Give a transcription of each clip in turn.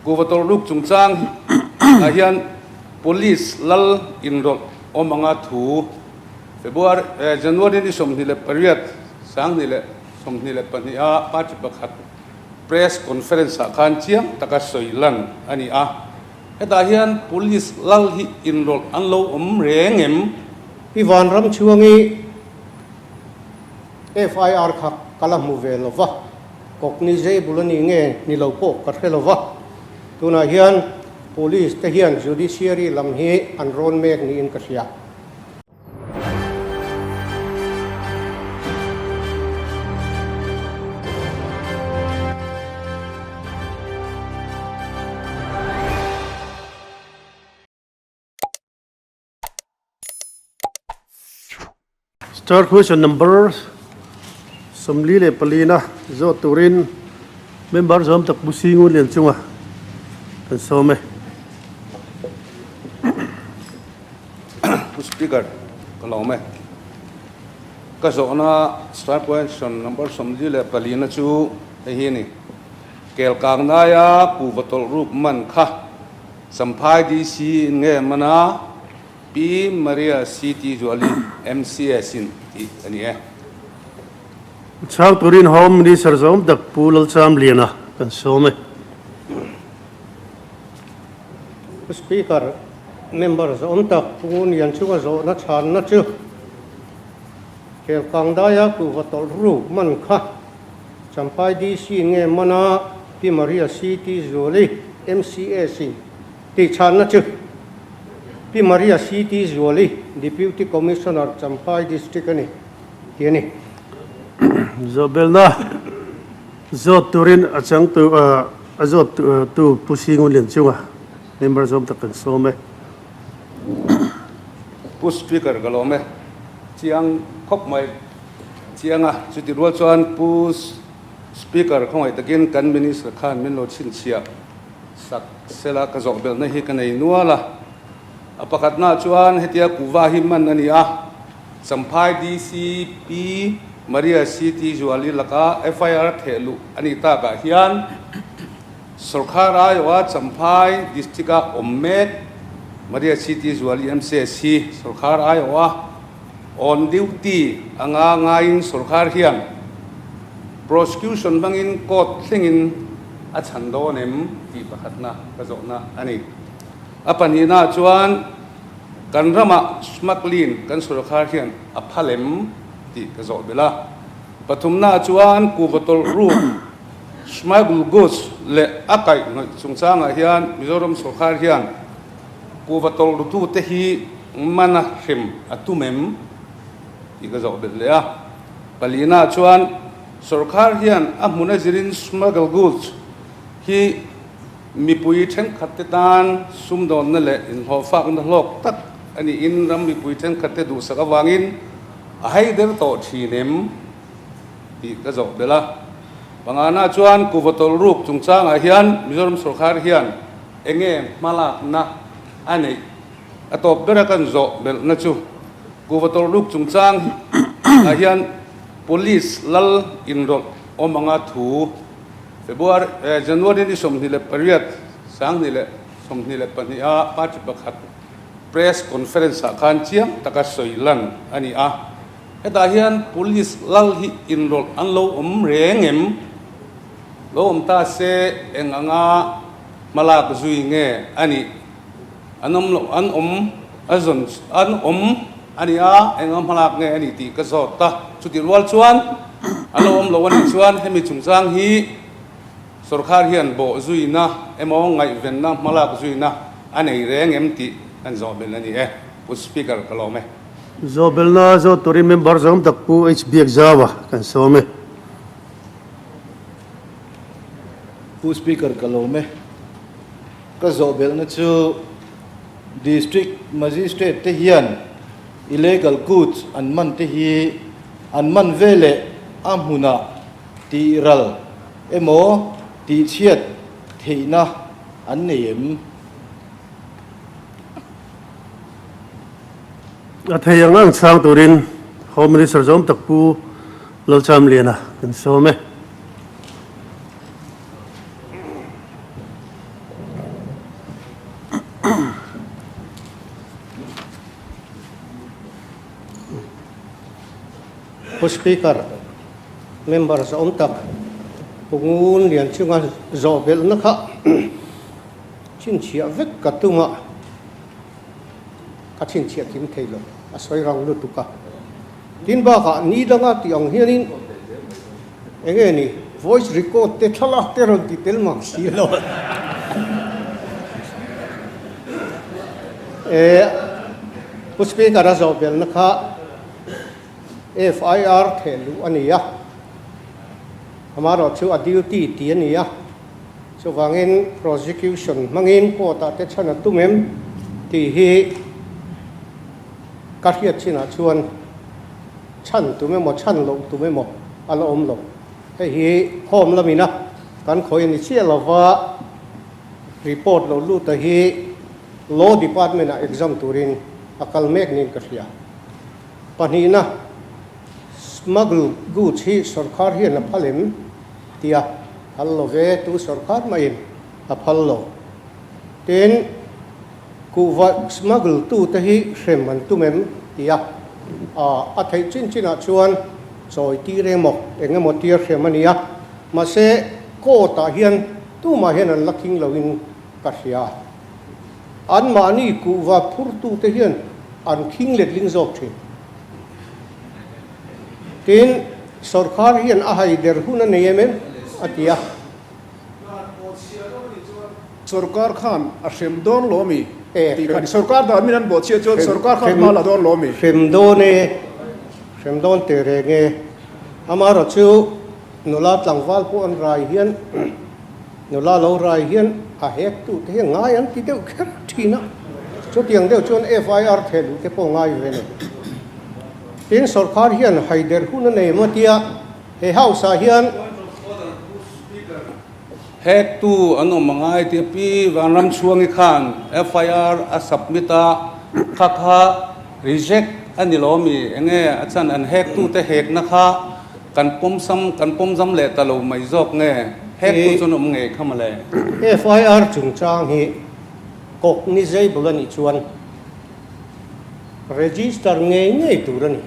Kuhva tawrh luk chungchang ah hian Police lal inrawlh awm anga thu February, January ni 28, 2022 a party pakhat press conference ah khan chiang taka sawi lan a ni a. Hetah hian Police lal hi inrawlh an lo awm reng em? Pi Vanram chhuangi FIR kha ka la hmu ve lo va, cognizable a ni nge ni lo pawh ka hre lo va. Tunah hian Police te hian Judiciary lam hi an rawn mek niin ka hria. Star question number 44 na zawt turin member zawm tak Pu Singu Lian chunga kan sawm e. Pu Speaker, ka lawm e. Ka zawhna star question number 44 na chu hei hi a ni. Kelkang naia kuhva tawlh ruk man kha Champhai DC in nge man a, Pi Maria CT Zuali MCS in tih a ni e. Chhang turin Home Minister zawm tak Pu Lalchamliana kan sawm e. Pu Speaker, member zawm tak Pu Nianchunga zawhna chhanna chu Kelkangdaia kuhva tawlh ruk man kha Champhai DC in nge man a, Pi Maria CT Zuali MCS in tih chhanna chu Pi Maria CT Zuali Deputy Commissioner Champhai District a ni tih a ni. Zawhbelna zawt turin a changtu a zawt tu Pu Singu Lianchunga member zawm tak kan sawm e. Pu Speaker ka lawm e. Chiang khawp mai. Chiang a, chuti rual chuan Pu Speaker khawngaih takin kan Minister khan min lo chhinchhiah sak sela ka zawh belhna hi ka nei nual a. A pakhatnaah chuan hetia kuhva hi man a ni a, Champhai DCP Maria CT Zuali laka FIR theh luh a nih takah hian Sorkar aiawha Champhai District-a awm mek Maria CT Zuali MCS hi Sorkar aiawha On duty anga ngaiin sorkar hian prosecution hmangin court thlengin a chhan dawn em tih pakhatna ka zawhna a ni. A pahnihnaah chuan kan ramah smuggling kan sorkar hian a phal em tih ka zawh belh a. Pathumnaah chuan kuhva tawlh ruk, smuggle goods, leh a kaihhnawih chungchangah hian Mizoram sorkar hian Kuhva tawlh rutute hi mana hrem a tum em? tih ka zawh belh leh a. Palina chuan sorkar hian a hmun a zirin smuggle goods hi mipui thenkhatte tan sumdawnna leh inhlawhfakna hlawk tak a niin ram mipui thenkhatte duhsak avangin a hai der tawh thin em? tih ka zawh belh a. Pangana chuan kuhva tawlh ruk chungchangah hian Mizoram sorkar hian Enge hmalakna a neih? A tawp bera kan zawh belhna chu kuhva tawlh ruk chungchang ah hian Police lal inrawlh awm anga thu February, January ni 28, 2022 a party pakhat press conference ah khan chiang taka sawi lan a ni a. Hetah hian Police lal hi inrawlh an lo awm reng em? Lo awm ta se eng anga Hmalak zui nge a nih? An awm loh, an awm a zawn, an awm a ni a, eng ang hmalak nge a nih tih ka zawt a. Chutih rual chuan an lo awm lo a nih chuan hemi chungchang hi sorkar hian bawh zuina emaw ngaihvenna hmalak zuina a nei reng em tih kan zawh belh a ni e. Pu Speaker, ka lawm e. Zawh belhna zawt turin member zawng tak Pu HB Exawa kan sawm e. Pu Speaker ka lawm e. Ka zawh belhna chu District Magistrate te hian illegal goods an man te hi an man ve leh a hmunah tih ral emaw tih chhiat theihna an nei em? A thei ang ang chhang turin Home Minister zawm tak Pu Lalchamliana kan sawm e. Pu Speaker, member zawm tak Pu Ngun Lian chunga zawh belhna kha chhinchhiah vek ka tum a, ka chhinchhiah kim thei lo, a sawi rang lutuk a. Tin bakah ni danga tih ang hianin eng nge ni voice record te thlalak te rawn ti tel mang si lo. E Pu Speaker a zawh belna kha FIR theh luh a ni a, amaherawhchu a duty ti a ni a, chuvangin prosecution hmangin court ah te chhan a tum em tih hi Ka hriat chinah chuan chhan tum emaw chhan loh tum emaw a la awm lo. Hei hi home lamina kan khawi a ni chiah lova report lo lut a hi Law Department ah exam turin a kal mek niin ka hria. Pahnihna, smuggle goods hi sorkar hian a phal em? tia phal lo ve, tu sorkar mahin a phal lo. Tin, Kuhva smuggle tu te hi hrem an tum em? Tia a theih chin chinah chuan chawi tir emaw eng emaw tia hrem a ni a, mahse court ah hian tumah hian an la khing loin ka hria. Anmahni kuhva phurtu te hian an khing letling zawk thin. Tin, sorkar hian a haider hun a nei em em? a ti a. Sorkar khan a hrem dawn lo ami tih kha ni. Sorkar dan min an bawhchhiat chuan sorkar khan hma la dawn lo ami? Hrem dawn e, hrem dawn teh reng e. Amaherawh chu nula tlangval pawh an rai hian, nula lo rai hian a hek tu te hi ngai an ti deuh kher thin a. Chutiang deuh chuan FIR theh luh te pawh ngai ve nei. Tin, sorkar hian haider hun a nei maw tia he house ah hian. Hek tu an awm a ngai tia Pi Vanramchhuangi khan FIR a submit a, kha kha reject a ni lo ami? Enge a chan an hek tu te hekna kha kan pawm sam kan pawm zam leh ta lo mai zawk nge? Hek tu chu an awm ngei kha mawle. FIR chungchang hi cognizable a nih chuan register ngei ngei tur a ni.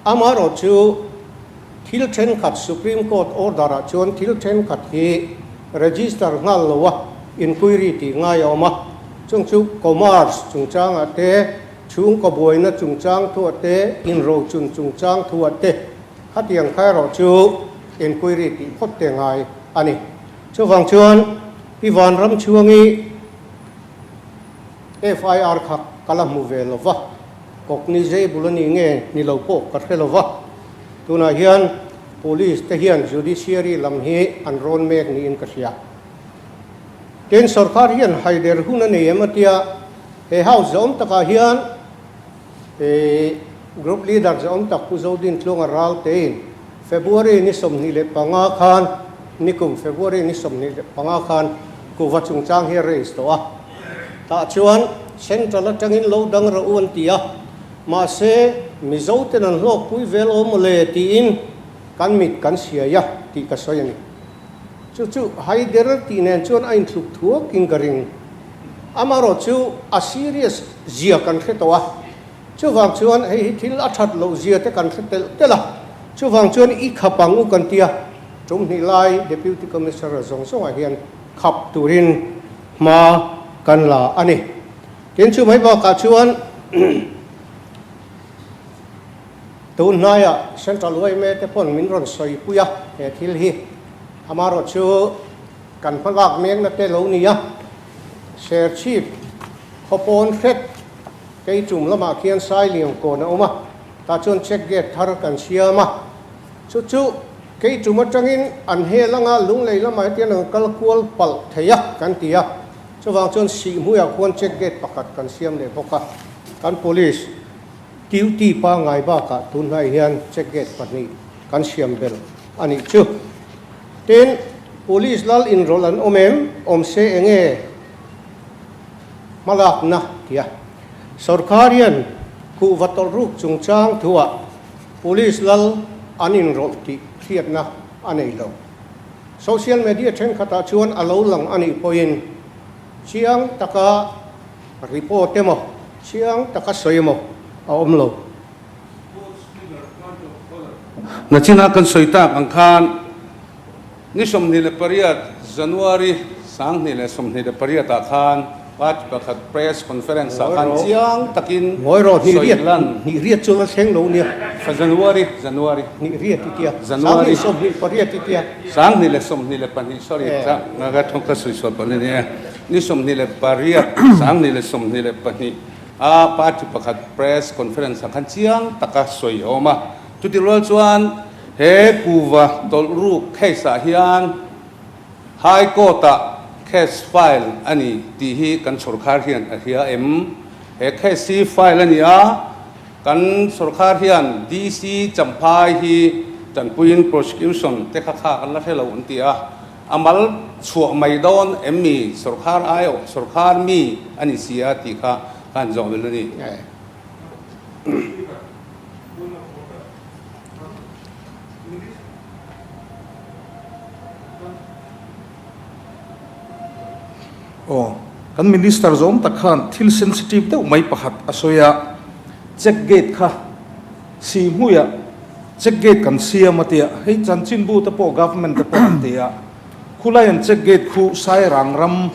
Amaherawhchu thil thenkhat Supreme Court order ah chuan thil thenkhat hi register nghal lo a inquiry tih ngai a awm a, chung chu commerce chungchangah te, chhungkaw buaina chungchang thuah te, inrochun chungchang thuah te khatiang kha erawh chu inquiry tih phawt te ngai a ni. Chuvang chuan Pi Vanramchhuangi FIR kha ka la hmu ve lo va, cognizable a ni nge ni lo pawh ka hre lo va. Tunah hian Police te hian Judiciary lam hi an rawn mek niin ka hria. Tin, sorkar hian haider hun a nei em a tia, he House zawm takah hian Group Leader zawm tak Pu Zodin Tluanga ral tein February ni 25 khan, nikum February ni 25 khan kuhva chungchang hi a raise tawh a. Tah chuan Central atangin lo dang rawh u an ti a, mahse Mizo ten an hlawkpui vel awm mawle tiin kan mit kan siai a tih ka sawi a ni. Chu chu haider tih nen chuan a inthluk thuakin ka ring. Amaherawh chu a serious zia kan hre tawh a, chuvang chuan hei hi thil a that loh zia te kan hre telh telh a, chuvang chuan i khap ang u kan ti a, tum hnih lai Deputy Commissioner zawng zawngah hian khap turin hma kan la a ni. Tin chu mai bakah chuan tun hnaiah Central yma te pawn min rawn sawi pui a he thil hi. Amaherawh chu kan hmalak mekna te lo ni a, Serchhip khawpawn hret kei tum lamah khian Sailiang kawn a awm a, tah chuan check gate thar kan siam a, chu chu Kei tum atangin an hel anga lunglei lamah hetiang an kal kual palh thei a kan ti a, chuvang chuan Sihhmuiah khuan check gate pakhat kan siam leh bawk a, kan police duty pangngai bakah tunhnai hian check gate pahnih kan siam belh a nih chu. Tin, police lal inrawlh an awm em? Awm se enge hmalakna ti a, sorkar hian kuhva tawlh ruk chungchang thuah Police lal an inrawlh tih hriatna a nei lo. Social media thenkhatah chuan a lo lang a nih pawhin chiang taka report emaw, chiang taka sawi emaw a awm lo. Nachina kan sawi tak ang khan ni 28 January 2028 ah khan party pakhat press conference ah khan chiang takin sawi lan. Ni riat chu la thleng lo nia. January, January. Ni riat i tia. January. 28 i tia. 2022, sorry, ka thawk ka sawi sual palh a ni e. Ni 28, 2022 a party pakhat press conference ah khan chiang taka sawi a awm a. Chuti rual chuan he kuva tawlh ruk case ah hian High Court ah case file a ni tih hi kan sorkar hian a hria em? He case hi file a ni a, kan sorkar hian DC Champhai hi tanpuiin prosecution te kha kha kan la hre lo an ti a, a mal chhuah mai dawn em mi sorkar aiawh sorkar mi a ni si a tih kha ka han zawh belh a ni. Aw, kan Minister zawm tak khan thil sensitive deuh mai pakhat a sawi a, check gate kha si hmuiah check gate kan siam a tia, hei chanchinbu te pawh government te pawh an ti a, khulai an check gate khu Sairang ram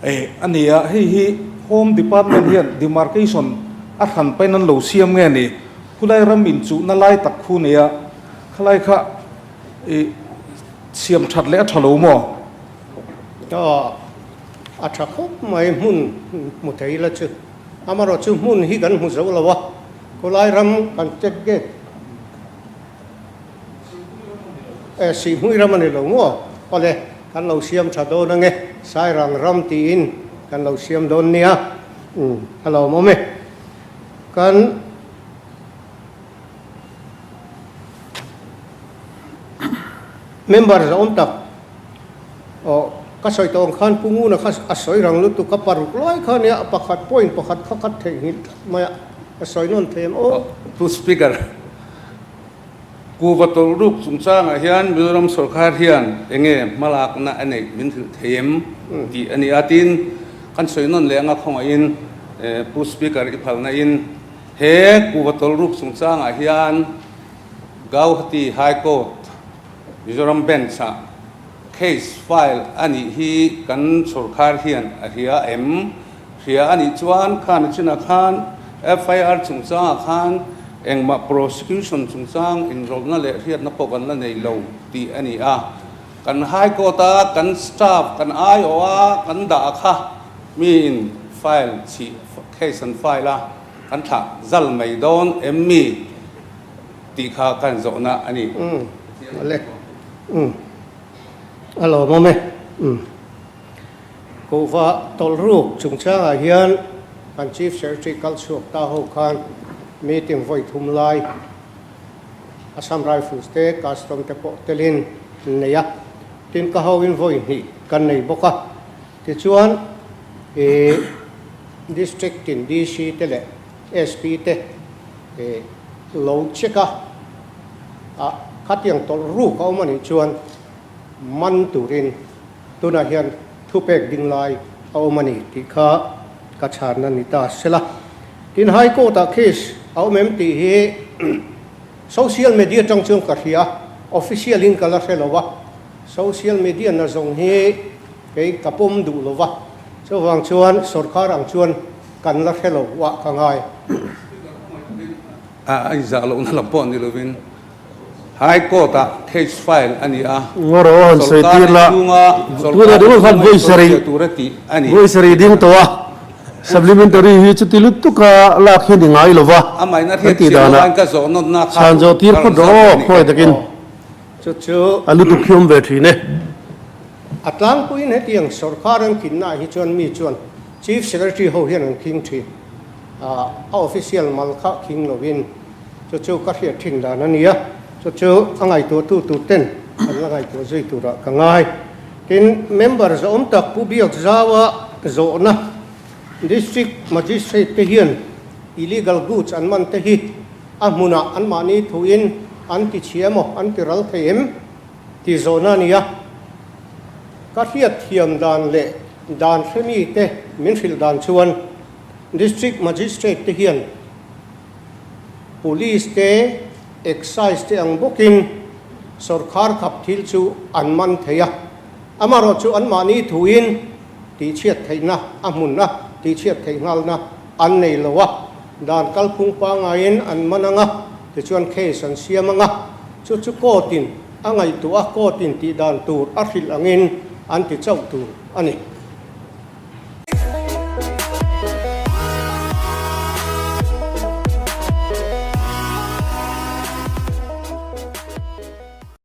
eh a ni a, hei hi Home Department hian demarcation a hran pain an lo siam nge ni, khulai ram inchuhna lai tak khu nia, khalai kha i siam that leh a tha lo maw? Aw, a tha khawp mai hmun hmu thei la chu. Amaherawh chu hmun hi kan hmu zo lo a, khawlai ram kan check gate eh Sihhmui ram a ni lo maw? Awle, kan lo siam tha dawn ange, Sairang ram tiin kan lo siam dawn nia. Umm, a lawmawm e. Kan. Member zawm tak aw ka sawi tawh ang khan Pu Nguna kha a sawi rang lutuk a paruk lai kha nia pakhat point pakhat kha ka theihnghilh tlat mai a ka sawi nawn thei em aw. Pu Speaker, Kuva tawlhruk chungchangah hian Mizoram sorkar hian enge hmalakna a neih min hrilh thei em tih a ni a, tin kan sawi nawn leh anga khawngaihin Pu Speaker i phalna in He kuva tawlhruk chungchangah hian Gauhati High Court, Mizoram Bench-ah case file a nih hi kan sorkar hian a hria em? Hria a nih chuan khan a chinah khan FIR chungchangah khan engmah prosecution chungchang inrawlhna leh hriatna pawh kan la nei lo tih a ni a. Kan High Court-a kan staff kan aiawha kan dah kha miin file chih case an file a. Kan thlah zal mai dawn em mi tih kha ka han zawhna a ni. Umm ale umm a lawmawm e umm Kuhva tawlhruk chungchangah hian kan Chief Secretary kal chhuak ta ho khan meeting vawi thum lai Assam Rifles te Custom te pawh telin an nei a, tin ka hoin vawi hnih kan nei bawk a. Tichuan, ih District tin DC te leh SP te ih lo check a, ah khatiang tawlh ruk a awm a nih chuan man turin tunah hian thupek ding lai a awm a ni tih kha ka chhanna ni ta sela. Tin, High Court ah case a awm em tih hi social media atang chuan ka hria, official in ka la hre lo a, social media na zawng hi Kei ka pawm duh lo va, chuvang chuan sorkar ang chuan kan la hre lo ah ka ngai. A inzah lohna lam pawh ni lovin High Court ah case file a ni a, Ngaw rawh han sawi sorkar tir la, chhunga tuna sorkar ding khan chhunga vawi sarih, insawifiah tur a tih a ni. vawi sarih ding tawh a, supplementary hi chuti lutuk a lak hian i ngai lo va, Amahin a kan tih hriat chian danah loh ka zawh nawnna kha chhan zawh tir ka phawt rawn rawh zawt aw ve a ni. khawi takin Chu chu. A lutuk hi awm ve thin e. A tlangpuiin hetiang sorkar an kinnaah hi chuan mi chuan Chief Secretary ho hian an khing thin a, a official mal kha khing lovin chu chu ka hriat thin dan a ni a, chu chu a ngaihtuahtu tur ten an la ngaihtuah zui turah ka ngai. Tin, member zawhawm tak Pu Biakzaua zawhna District Magistrate te hian illegal goods an man te hi a hmunah anmahni thuin an ti chhia emaw an ti ral thei em? Tih zawhna a ni a, ka hriatthiam dan leh dan hremi te min hrilh dan chuan District Magistrate te hian Police te, Excise te ang bawkin sawrkhar khap thil chu an man thei a, amaherawh chu anmahni thuin tihchhiat theihna a hmun a, tihchhiat theih nghalna an nei lo a, dan kalphung pangaiin an man ang a, tichuan case an siam ang a, chu chu court in a ngaihtuah a, court in tih dan tur a hrilh angin an ti chauh tur a ni.